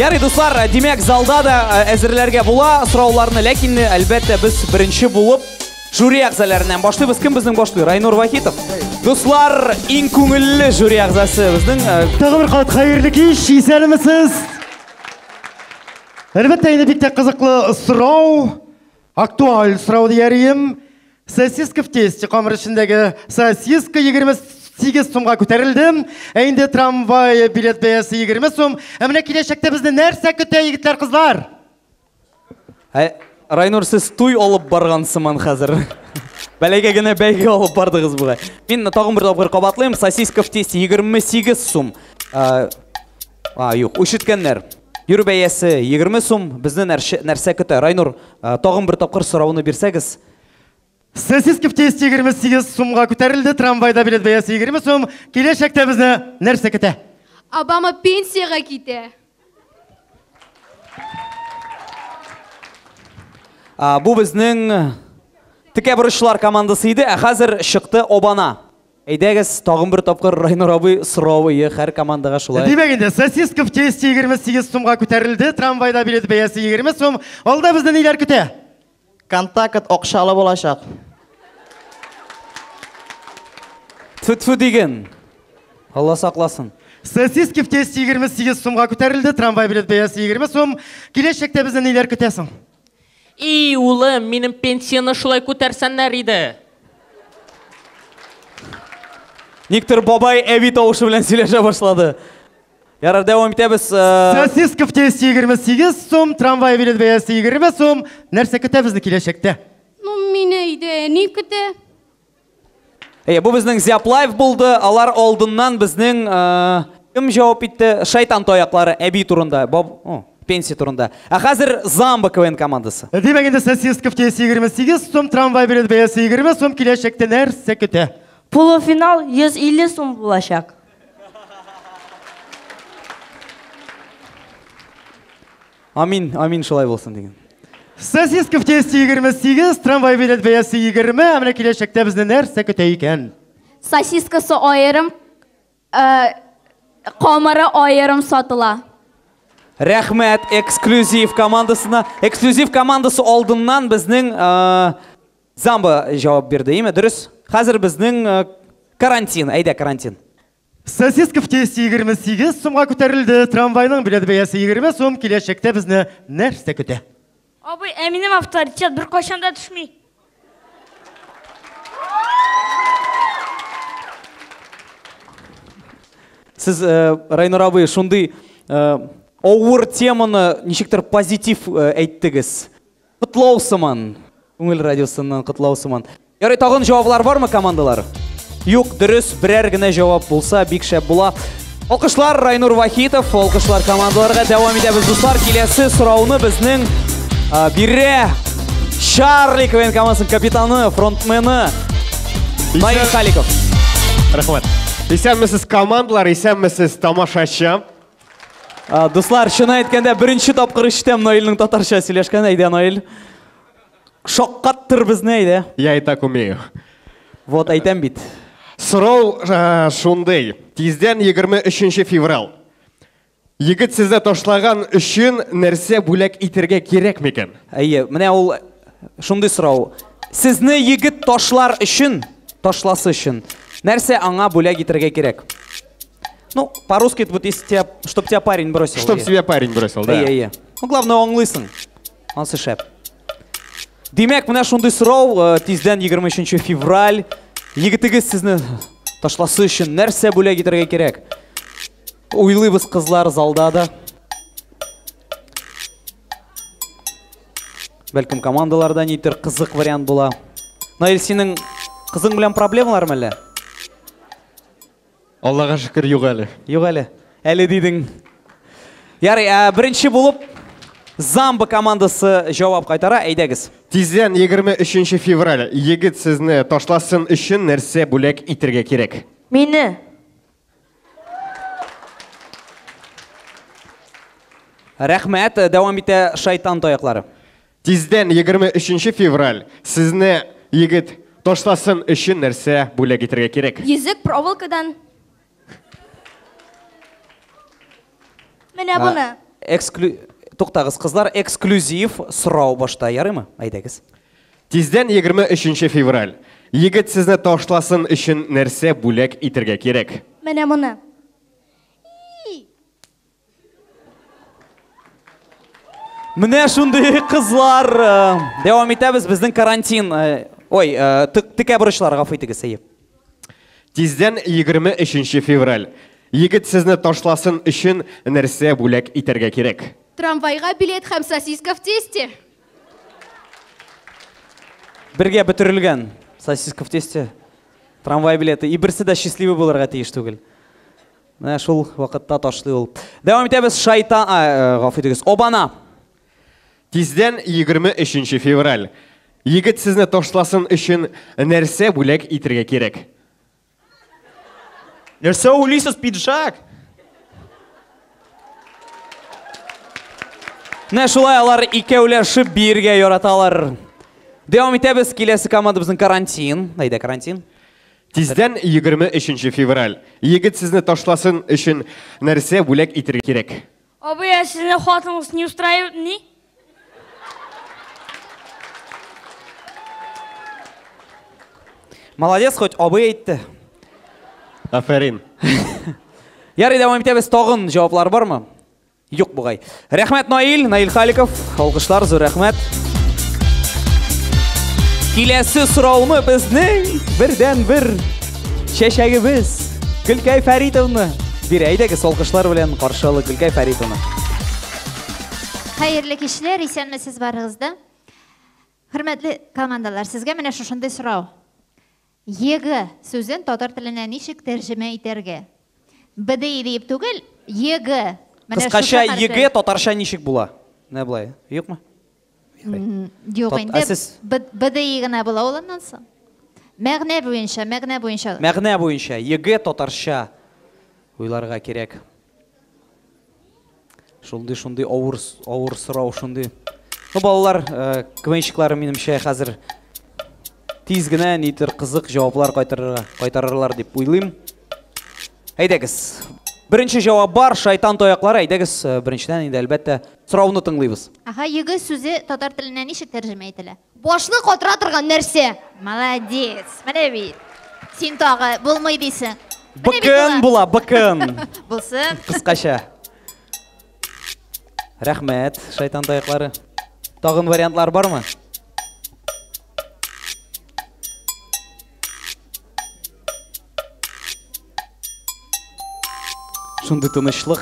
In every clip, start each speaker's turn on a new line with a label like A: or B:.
A: Ярый, дуслар, димәк, залда да әзерләргә була сорауларны, ләкин, әлбәттә, без беренче булып жюри әгъзаларыннан башлыйбыз. Кем безнең башлый? Райнур Вахитов. Дуслар, иң күңелле жюри әгъзасы безнең.
B: Тагы бер кат хәерле кич, исәнмесез. Әлбәттә, инде бик тә кызыклы сорау, актуаль сорау дияр идем. Сосиска в тесте камыр эчендәге сосиска 28 сумга күтәрелде. Ә инде трамвай билет бәясе 20 сум. Ә менә киләчәктә безне нәрсә көтә, егетләр, кызлар?
A: Ә, Райнур, сез туй алып барган сыман хәзер. Бәләгә генә бәйге алып бардыгыз бугай. Мин тагын бер тапкыр кабатлыйм, сосиска в тесте 28 сум. А, юк, ишеткәннәр. Йөрү бәясе 20 сум, безне нәрсә көтә? Райнур, тагын бер тапкыр сорауны бирсәгез.
B: Сосиска в тесте 28 сумга күтәрелде, трамвайда билет бәясе 20 сум. Киләчәктә безне нәрсә көтә?
C: Обама пенсиягә китә.
A: Бу безнең текә борычлар командасы иде, ә хәзер чыкты Обана. Әйдәгез, тагын бер тапкыр Райнур абый соравы һәр командага шулай.
B: Димәк инде, сосиска в тесте 28 сумга күтәрелде, трамвайда билет бәясе 20 сум. Алда безне ниләр көтә?
D: Контакт акчалы булачак.
A: Тфү-тфү диген. Алла сакласын.
B: Сосиски в тесте 28 сумга күтәрелде, трамвай билет бәясе 20 сум. Киләчәктә безне ниләр көтә соң?
E: И, улым, минем пенсияне шулай күтәрсәннәр иде.
A: Никтер бабай әби тавышы белән сөйләшә башлады. Ярар, дәвам итәбез.
B: Сосиска в тесте 28 сум, трамвай билет бәясе 20 сум. Нәрсә көтә безне киләчәктә?
C: Ну, мине өйдә әни көтә.
A: Әйе, бу безнең Зиап Лайф булды. Алар алдыннан безнең кем җавап итте? Шайтан таяклары әби турында, пенсия турында. Ә хәзер Замба КВН командасы.
B: Димәк инде сосиска в тесте 28 сум, трамвай билет бәясе 20 сум, киләчәктә нәрсә көтә?
F: Полуфинал 150 сум булачак.
A: Амин, амин шулай булсын диген.
B: Сосиска в тесте 28, трамвай билет бәясе 20, ә менә киләчәктә безне нәрсә көтә икән?
C: Сосискасы аерым, камыры аерым сатыла.
A: Рәхмәт эксклюзив командасына. Эксклюзив командасы алдыннан безнең Замба җавап бирде, име? Дөрес. Хәзер безнең карантин, әйдә карантин.
B: Сосиска в тесте 28 сумга күтәрелде, трамвайның билет бәясе 20 сум, киләчәктә безне нәрсә көтә?
F: Абый, ә минем авторитет бер кайчан да төшми.
A: Сез, Райнур абый, шундый авыр теманы ничектер позитив әйттегез. Котлау сыман. Күңел радиосыннан котлау сыман. Ярый, тагын җаваплар бармы командалар? Юк, дөрес, берәр генә җавап булса, бик шәп була. Алкышлар Райнур Вахитов, алкышлар командаларга. Дәвам итәбез, дуслар. Киләсе сорауны безнең бирә Чарли КВН командасының капитаны, фронтмены Наил Халиков.
G: Рәхмәт. Исәнмесез командалар, исәнмесез тамашачы.
A: Дуслар, чын әйткәндә, беренче тапкыр ишетәм Наилнең татарча сөйләшкән. Әйдә, Наил. Шаккаттыр безне, әйдә.
G: Я и так умею.
A: Вот, әйтәм бит.
G: Сорау шундый. Тиздән 23 февраль. Егет сезне ташлаган өчен нәрсә бүләк итәргә кирәк микән?
A: Әйе, менә ул шундый сорау. Сезне егет ташлар өчен, ташласы өчен, нәрсә аңа бүләк итәргә кирәк? Ну, по-русски это будет, если тебя, чтоб тебя парень бросил.
G: Чтоб тебя парень бросил, да.
A: Әйе, әйе. Ну, главное, аңлыйсың. Ансы шәп. Димәк, менә шундый сорау, тиздән 23 февраль. Егетегез сезне ташласы өчен нәрсә бүләк итәргә кирәк? Уйлыйбыз, кызлар, залда да. Бәлкем командаларда нитер кызык вариант була. Наил, синең кызың белән проблемалар мәллә?
G: Аллага шөкер, юк әле.
A: Юк әле. Әле дидең. Ярый, беренче булып Замба командасы җавап кайтара, әйдәгез.
G: Тиздән 23 февраль. Егет сезне ташласын өчен нәрсә бүләк итәргә кирәк?
F: Мине.
A: Рәхмәт, дәвам итә шайтан таяклары.
G: Тиздән 23 февраль. Сезне егет ташласын өчен нәрсә бүләк итәргә кирәк?
C: Йөзек проволокадан.
F: Менә буны.
A: Туктагыз, кызлар, эксклюзив сорау башта, ярыймы? Әйдәгез.
G: Тиздән 23 февраль. Егет сезне ташласын өчен нәрсә бүләк итәргә кирәк?
C: Менә моны.
A: Менә шундый кызлар. Дәвам итәбез безнең карантин. Ой, текә борычлар, гафу итегез, әйе.
G: Тиздән 23 февраль. Егет сезне ташласын өчен нәрсә бүләк итәргә кирәк?
C: Трамвайга билет һәм сосиска в тесте.
A: Бергә бөтерелгән сосиска в тесте, трамвай билеты. И берсе дә счастливый булырга тиеш түгел. Менә шул вакытта ташлый ул. Дәвам итәбез шайтан, гафу итегез, обана.
G: Тиздән 23 февраль. Егет сезне ташласын өчен нәрсә бүләк итәргә кирәк?
D: Нәрсә уйлыйсыз, пиджак?
A: Менә шулай алар икәүләшеп биергә яраталар. Дәвам итәбез, киләсе командабызның карантин. Әйдә, карантин.
G: Тиздән 23 февраль. Егет сезне ташласын өчен нәрсә бүләк итәргә кирәк?
F: Абый, ә сезне хатыныгыз не устраивает, ни?
A: Молодец, хоть абый әйтте.
G: Афәрин.
A: Ярый, дәвам итәбез. Тагын җаваплар бармы? Юк бугай. Рәхмәт, Наил, Наил Халиков. Алкышлар, зур рәхмәт. Киләсе сорауны безнең бердән-бер чәчәгебез Гөлкәй Фәритовна бирә. Әйдәгез, алкышлар белән каршы алыйк Гөлкәй Фәритовна.
H: Хәерле кичләр, исәнмесез барыгыз да. Хөрмәтле командалар, сезгә менә шушындый сорау. ЕГЭ сүзен татар теленә ничек тәрҗемә итәргә? БДИ диеп түгел, ЕГЭ.
A: Кыскача ЕГЭ татарча ничек була? Менә болай, юкмы?
H: Юк инде. БДИ генә була ул аннан соң. Мәгънә буенча, мәгънә буенча.
A: Мәгънә буенча ЕГЭ татарча уйларга кирәк. Шундый-шундый авыр, авыр сорау, шундый. Ну, балалар, КВНщиклары минемчә хәзер тиз генә нидер кызык җаваплар кайтарырга, кайтарырлар дип уйлыйм. Әйдәгез. Беренче җавап бар, шайтан таяклары. Әйдәгез, беренчедән инде әлбәттә сорауны тыңлыйбыз.
H: Аха, ЕГЭ сүзе татар теленә ничек тәрҗемә ителә?
C: Башны катыра торган нәрсә.
H: Молодец. Менә бит. Син тагы булмый дисең.
A: Быкын була, быкын.
H: Булсын.
A: Кыскача. Рәхмәт, шайтан таяклары. Тагын вариантлар бармы? Шундый тынычлык.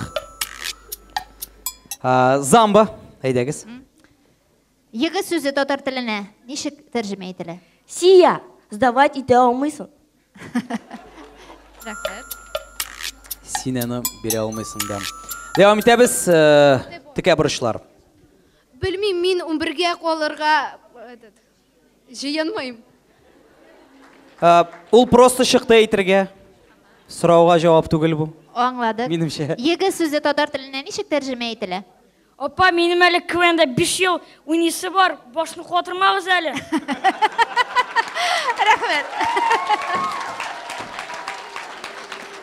A: Замба, әйдәгез.
H: ЕГЭ сүзе татар теленә ничек тәрҗемә ителә?
F: Сия, сдавать итә алмыйсың.
H: Рәхмәт.
A: Син аны бирә алмыйсың да. Дәвам итәбез, текә борычлар.
C: Белмим, мин 11-гә калырга җыенмыйм.
A: Ул просто чыкты әйтергә. Сорауга җавап түгел бу.
H: Аңладык.
A: Минемчә.
H: ЕГЭ сүзе татар теленә ничек тәрҗемә ителә?
F: Апа, минем әле КВНда 5 ел уйныйсы бар, башны катырмагыз әле.
H: Рәхмәт.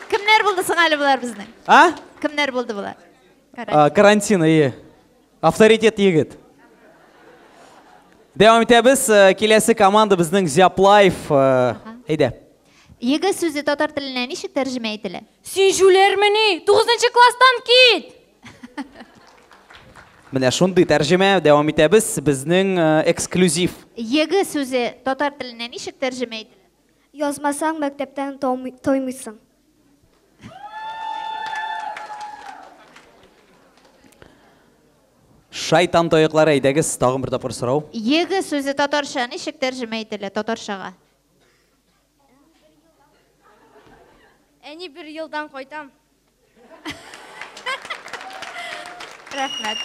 H: Кемнәр булды соң әле болар безнең?
A: А?
H: Кемнәр булды болар?
A: Карантин, ие. Авторитет егет. Дәвам итәбез. Киләсе команда безнең Зяплайф. Әйдә.
H: ЕГЭ сүзе татар теленә ничек тәрҗемә ителә?
F: Син җүләрмени? 9 класстан кит!
A: Менә шундый тәрҗемә. Дәвам итәбез. Безнең эксклюзив.
H: ЕГЭ сүзе татар теленә ничек тәрҗемә ителә?
C: Язмасаң, мәктәптән тоймыйсың.
A: Шайтан таяклары, әйдәгез, тагын бер тапкыр сорау.
H: ЕГЭ сүзе татарча ничек тәрҗемә ителә татарчага?
C: Әни бер елдан кайтам.
H: Рәхмәт.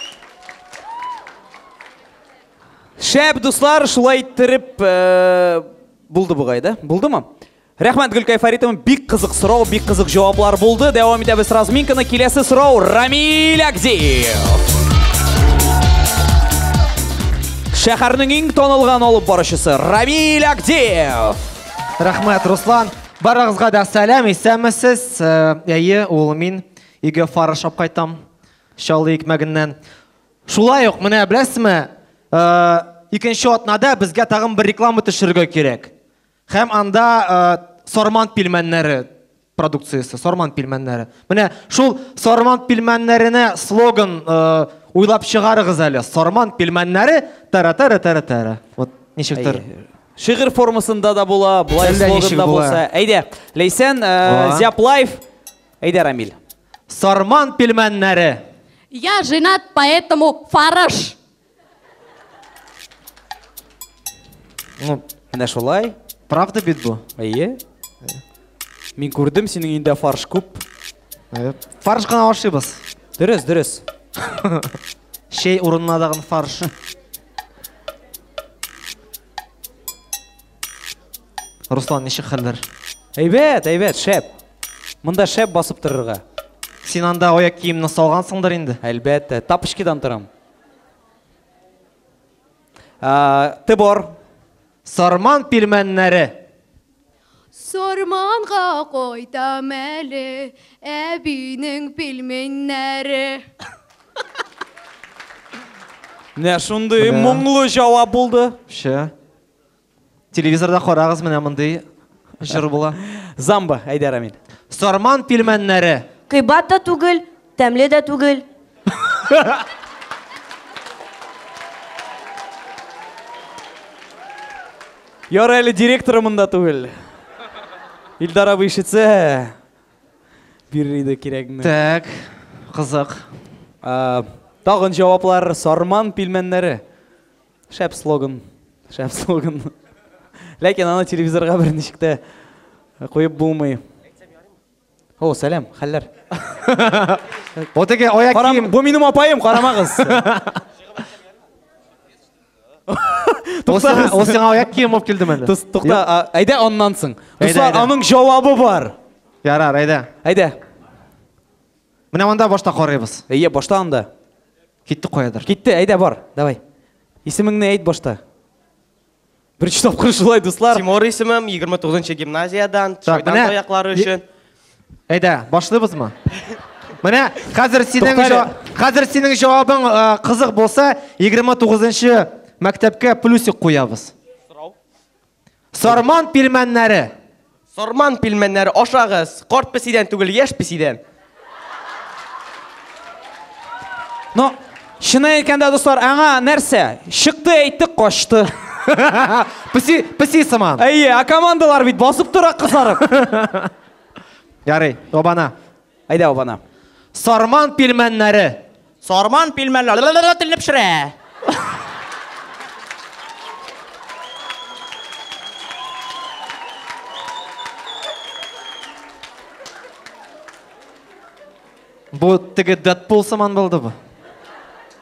A: Шәп, дуслар, шулай иттереп булды бугай, да? Булдымы? Рәхмәт, Гөлкәй Фәритовна, бик кызык сорау, бик кызык җаваплар булды. Дәвам итәбез разминканы. Киләсе сорау Рамиль Агдиев. Шәһәрнең иң танылган алып баручысы Рамиль Агдиев.
I: Рәхмәт, Руслан. Барыгызга да сәлам, исәнмесез. Әйе, ул мин. Өйгә фарыш алып кайтам. Чаллы икмәгеннән. Шулай ук, менә беләсезме, икенче атнада безгә тагын бер реклама төшерергә кирәк. Һәм анда сарман пилмәннәре продукциясе, сарман пилмәннәре. Менә шул сарман пилмәннәренә слоган уйлап чыгарыгыз әле. Сарман пилмәннәре тара-тара-тара-тара. Вот ничектер.
A: Шигырь формасында да була, болай слоган да булса. Әйдә, Ләйсән, Зяб Лайф. Әйдә, Рамил.
I: Сарман пилмәннәре.
C: Я женат, поэтому фарыш.
I: Ну,
A: менә шулай.
I: Правда бит бу?
A: Әйе. Мин күрдем, синең өендә фарш күп.
I: Фарш кына ашыйбыз.
A: Дөрес, дөрес.
I: Чәй урынына дагын фарш. Руслан, ничек хәлләр?
A: Әйбәт, әйбәт, шәп. Монда шәп басып торырга.
I: Син анда аяк киемне салгансыңдыр инде.
A: Әлбәттә, тапочкидан торам. Тыбор.
I: Сарман пилмәннәре.
C: Сарманга кайтам әле, әбинең пилмәннәре.
A: Менә шундый моңлы җавап булды.
I: Вообще. Телевизорда карагыз, менә мондый җыр була.
A: Замба, әйдә, Рамил.
I: Сарман пилмәннәре.
J: Кыйбат та түгел, тәмле дә түгел.
A: Ярый әле директоры монда түгел. Илдар абый ишетсә, бирер иде кирәгеңне.
I: Так, кызык.
A: Тагын җаваплар, сарман пилмәннәре. Шәп слоган, шәп слоган. Ләкин аны телевизорга берничек тә куеп булмый. О, сәлам, хәлләр.
I: Вот теге аяк кием.
A: Бу минем апаем, карамагыз.
I: Ул сиңа аяк кием алып килдеме әллә?
A: Тукта, әйдә аннан соң. Дуслар, аның җавабы бар.
I: Ярар, әйдә.
A: Әйдә.
I: Менә монда башта карыйбыз.
A: Әйе, башта анда.
I: Китте каядыр.
A: Китте, әйдә бар. Давай. Исемеңне әйт башта. Беренче тапкыр шулай, дуслар.
D: Тимур исемем, 29 гимназиядән, шайтан таяклары өчен.
I: Әйдә, башлыйбызмы? Менә хәзер синең хәзер синең җавабың кызык булса, 29 мәктәпкә плюсик куябыз.
D: Сорау.
I: Сарман пилмәннәре.
D: Сарман пилмәннәре ашагыз. Карт песидән түгел, яшь песидән.
A: Но, чын әйткәндә, дуслар, аңа нәрсә? Чыкты, әйтте, качты.
I: Песи, песи сыман.
A: Әйе, ә командалар бит басып тора кызарып.
I: Ярый, обана.
A: Әйдә, обана.
I: Сарман пилмәннәре.
D: Сарман пилмәннәре телне пешерә.
I: Бу теге Дэдпул сыман булды бу.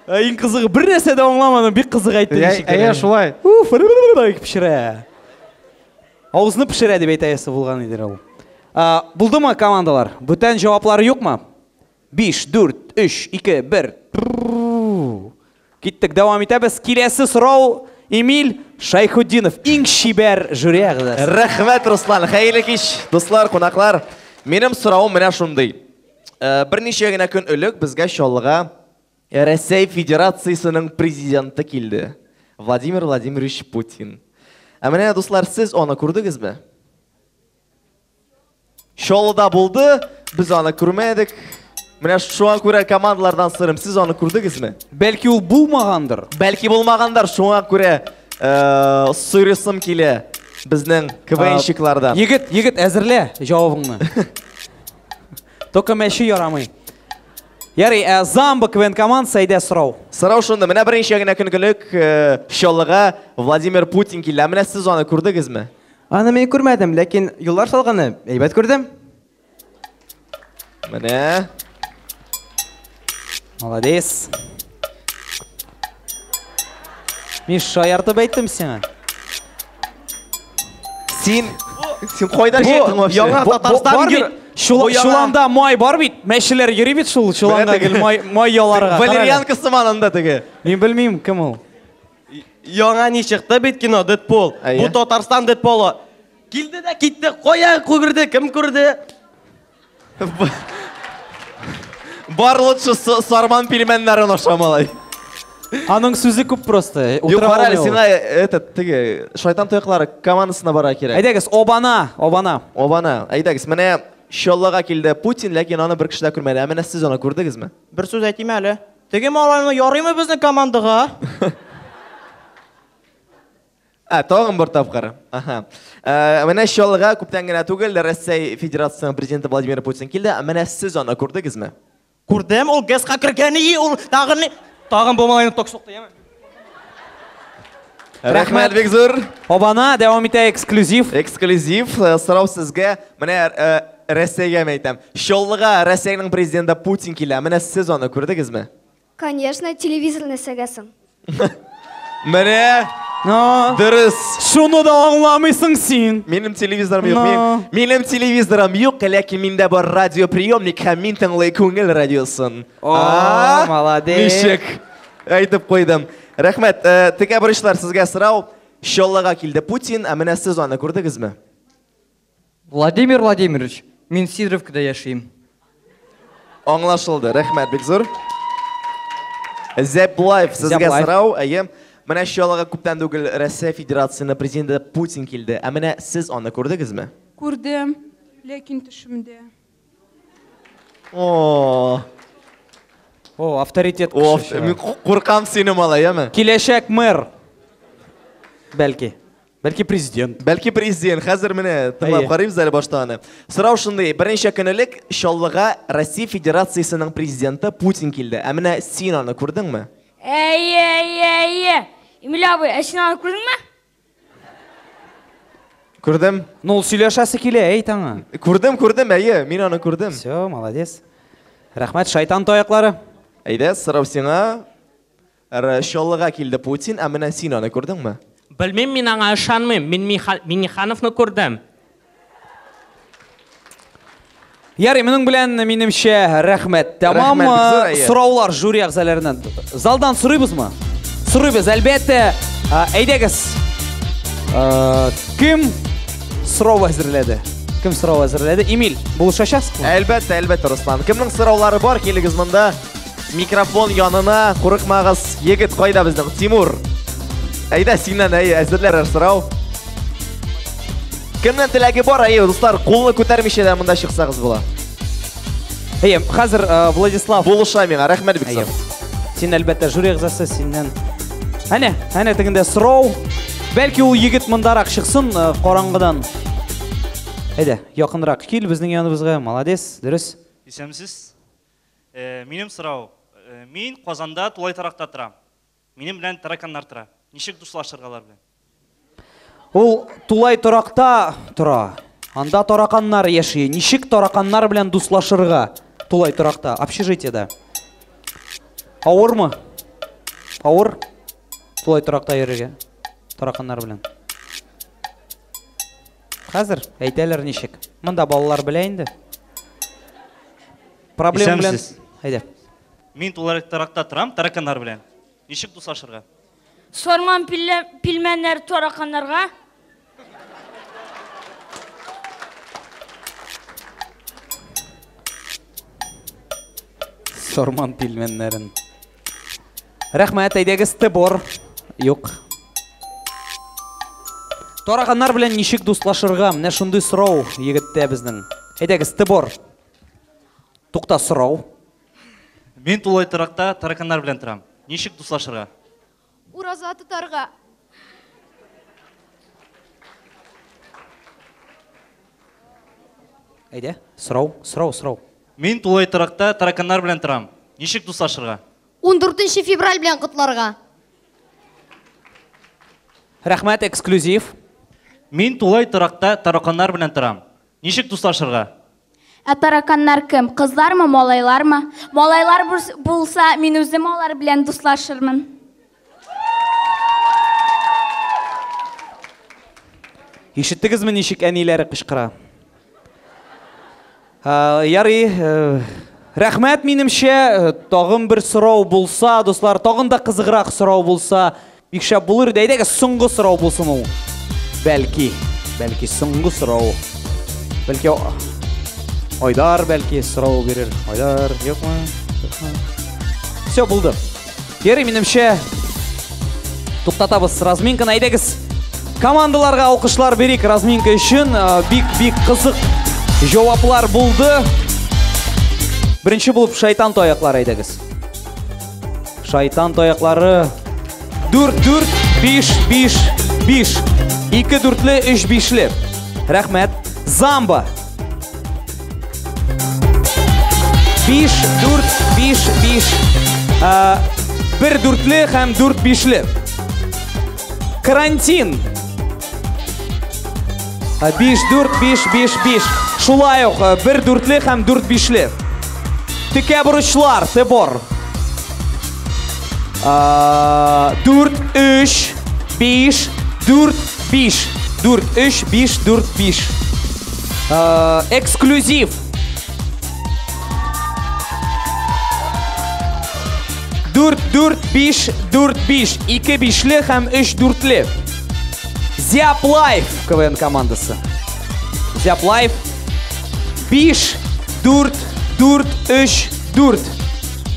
A: Иң кызыгы, бер нәрсә дә аңламадым, бик кызык әйтте ничек.
I: Әйе, шулай.
A: Уф, пешерә. Авызны пешерә дип әйтәсе булган иде ул. Булдымы командалар? Бүтән җаваплары юкмы? 5, 4, 3, 2, 1. Киттек, дәвам итәбез. Киләсе сорау Эмиль Шайхутдинов, иң чибәр жюри әгъзасы.
K: Рәхмәт, Руслан. Хәерле кич, дуслар, кунаклар. Минем соравым менә шундый. Берничә генә көн элек безгә Чаллыга Рәсәй Федерациясенең президенты килде. Владимир Владимирович Путин. Ә менә, дуслар, сез аны күрдегезме? Чаллыда булды, без аны күрмәдек. Менә шуңа күрә командалардан сорыйм, сез аны күрдегезме?
A: Бәлки ул булмагандыр.
K: Бәлки булмагандыр, шуңа күрә сорыйсым килә безнең КВНщиклардан.
A: Егет, егет, әзерлә җавабыңны. Только мәче ярамый. Ярый, Замба КВН командасы, әйдә сорау.
K: Сорау шунда, менә берничә генә көн элек Чаллыга Владимир Путин килде. Ә менә сез аны күрдегезме?
L: Аны мин күрмәдем, ләкин юллар салганы әйбәт күрдем.
K: Менә.
A: Молодец. Мин шаяртып әйттем сиңа.
K: Син кайда җиттең вообще?
D: Яңа Татарстан
A: Чуланда май бар бит, мәчеләр йөри бит шул чуланда гел май яларга.
K: Валерьянка сыман анда теге.
A: Мин белмим кем ул.
D: Яңа ни чыкты бит кино Дэдпул. Бу Татарстан Дэдпулы. Килде дә китте, кая күрде, кем күрде?
K: Бар лучше сарман пельменнәрен аша, малай.
A: Аның сүзе күп просто.
K: Юк, кара әле, сиңа этот, теге, шайтан тояклары командасына бара кирәк.
A: Әйдәгез, обана, обана.
K: Обана. Әйдәгез, менә Чаллыга килде Путин, ләкин аны бер кеше дә күрмәде. Ә менә сез аны күрдегезме?
L: Бер сүз әйтим әле. Теге малайны ярыймы безнең командага?
K: Ә, тагын бер тапкыр. Аһа. Ә, менә Чаллыга күптән генә түгел Россия Федерациясенең президенты Владимир Путин килде. Ә менә сез аны күрдегезме?
L: Күрдем, ул ГЭСка кергән и, ул тагын ни?
M: Тагын бу малайны ток сукты, яме.
K: Рәхмәт бик зур.
A: Обана, дәвам итә эксклюзив.
K: Эксклюзив э, сорау сезгә. Менә э, Рәсәйгә мин әйтәм. Чаллыга Рәсәйнең президенты Путин килә. Менә сез аны күрдегезме?
N: Конечно, телевизор нәрсәгә соң?
K: Менә дөрес.
A: Шуны да аңламыйсың син.
K: Минем телевизорым юк. Мин, минем телевизорым юк, ләкин миндә бар радиоприемник һәм мин тыңлый күңел радиосын.
A: О, молодец.
K: Ничек? Әйтеп куйдым. Рәхмәт. Э, Текәберчләр, сезгә сорау. Чаллыга килде Путин, ә менә сез аны күрдегезме?
O: Владимир Владимирович, мин Сидоровкада яшим.
K: Аңлашылды. Рәхмәт бик зур. Зәп Лайф, сезгә сорау. Әйе. Менә Чаллыга күптән түгел Россия Федерациясенең президенты Путин килде. Ә менә сез аны күрдегезме?
P: Күрдем, ләкин төшемдә.
K: О.
A: О, авторитет кеше.
K: Мин куркам сине, малай, яме.
A: Киләчәк мэр. Бәлки. Бәлки президент.
K: Бәлки президент. Хәзер менә тыңлап карыйбыз әле башта аны. Сорау шундый, берничә көн элек Чаллыга Россия Федерациясенең президенты Путин килде. Ә менә син аны күрдеңме?
F: Әйе, әйе, әйе. Эмиль абый, ә син аны күрдеңме?
K: Күрдем.
A: Ну, ул сөйләшәсе килә, әйт аңа.
K: Күрдем, күрдем, әйе, мин аны күрдем.
A: Все, молодец. Рәхмәт, шайтан таяклары.
K: Әйдә, сорау сиңа. Чаллыга килде Путин, ә менә син аны күрдеңме?
E: Белмим, мин аңа ышанмыйм. Мин Миңнехановны күрдем.
A: Ярый, моның белән, минемчә, рәхмәт. Тәмам. Сораулар жюри әгъзаларыннан. Залдан сорыйбызмы? Сорыйбыз, әлбәттә. Әйдәгез. Кем сорау әзерләде? Кем сорау әзерләде? Эмиль, булышачаксызмы?
K: Әлбәттә, әлбәттә, Руслан. Кемнең сораулары бар, килегез монда. Микрофон янына, курыкмагыз. Егет кайда безнең? Тимур. Әйдә, синнән әй, әзерләр сорау. Кемнең теләге бар, әйе, дуслар, кулны күтәрмичә дә монда чыксагыз була.
A: Әйе, хәзер э, Владислав.
K: Булыша миңа, рәхмәт бик зур.
A: Син әлбәттә жюри әгъзасы, синнән. Әнә, әнә тегендә сорау. Бәлки ул егет мондарак чыксын э, караңгыдан. Әйдә, якынрак кил безнең яныбызга. Молодец, дөрес.
Q: Исәнмесез. Э, минем сорау. Э, мин Казанда тулай торакта торам. Минем белән тараканнар тора. Ничек дуслашырга алар белән?
A: Ул тулай торакта тора. Анда тараканнар яши. Ничек тараканнар белән дуслашырга? Тулай торакта, общежитиедә. Авырмы? Авыр тулай торакта йөрергә тараканнар белән. Хәзер әйтәләр ничек. Монда балалар белә инде. Проблема белән. Әйдә.
Q: Мин тулай торакта торам, тараканнар белән. Ничек дуслашырга?
F: Сарман пилмәннәр тараканнарга.
A: Сарман пилмәннәрен. Рәхмәт, әйдәгез, Тебор. Юк. Тараканнар белән ничек дуслашырга? Менә шундый сорау егеттә безнең. Әйдәгез, Тебор. Тукта, сорау.
Q: Мин тулай торакта тараканнар белән торам. Ничек дуслашырга?
C: Ураза тотарга.
A: Әйдә, сорау, сорау, сорау.
Q: Мин тулай торакта тараканнар белән торам. Ничек дуслашырга?
C: 14 февраль белән котларга.
A: Рәхмәт, эксклюзив.
Q: Мин тулай торакта тараканнар белән торам. Ничек дуслашырга?
R: Ә тараканнар кем? Кызлармы, малайлармы? Малайлар булса, мин үзем алар белән дуслашырмын.
A: Ишеттегезме, ничек әниләре кычкыра? Ярый, э, рәхмәт минемчә, э, тагын бер сорау булса, дуслар, тагын да кызыграк сорау булса, бик шәп булыр иде. Әйдәгез, соңгы сорау булсын ул. Бәлки, бәлки соңгы сорау. Бәлки Айдар бәлки сорау бирер. Айдар, юкмы? Все, булды. Ярый, минемчә, туктатабыз разминканы. Әйдәгез, командаларга алкышлар бирик разминка өчен. Бик-бик кызык җаваплар булды. Беренче булып шайтан таяклары, әйдәгез. Шайтан таяклары 4, 4, 5, 5, 5. 2 дүртле, 3 бишле. Рәхмәт. Замба. 5, 4, 5, 5. 1 дүртле һәм 4 бишле. Карантин. 5, 4, 5, 5, 5. Шулай ук 1 дүртле һәм 4 бишле. Текә бурычлар, Тебор. 4, 3, 5, 4, 5. 4, 3, 5, 4, 5. Эксклюзив. 4, 4, 5, 4, 5. 2 бишле һәм 3 дүртле. Зяп Лайф КВН командасы. Зяп Лайф. 5, 4, 4, 3, 4.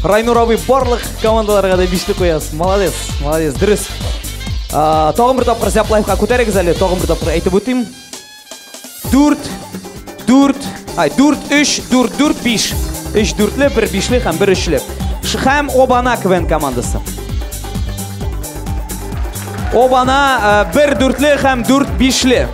A: Райнур абый барлык командаларга да бишле куясыз. Молодец, молодец, дөрес. Тагын бер тапкыр Зяп Лайфка күтәрегез әле, тагын бер тапкыр әйтеп үтим. 4, 4, ай, 4, 3, 4, 4, 5. 3 дүртле, 1 бишле һәм 1 өчле. Һәм Обана КВН командасы. Обана 1 дүртле һәм 4 бишле.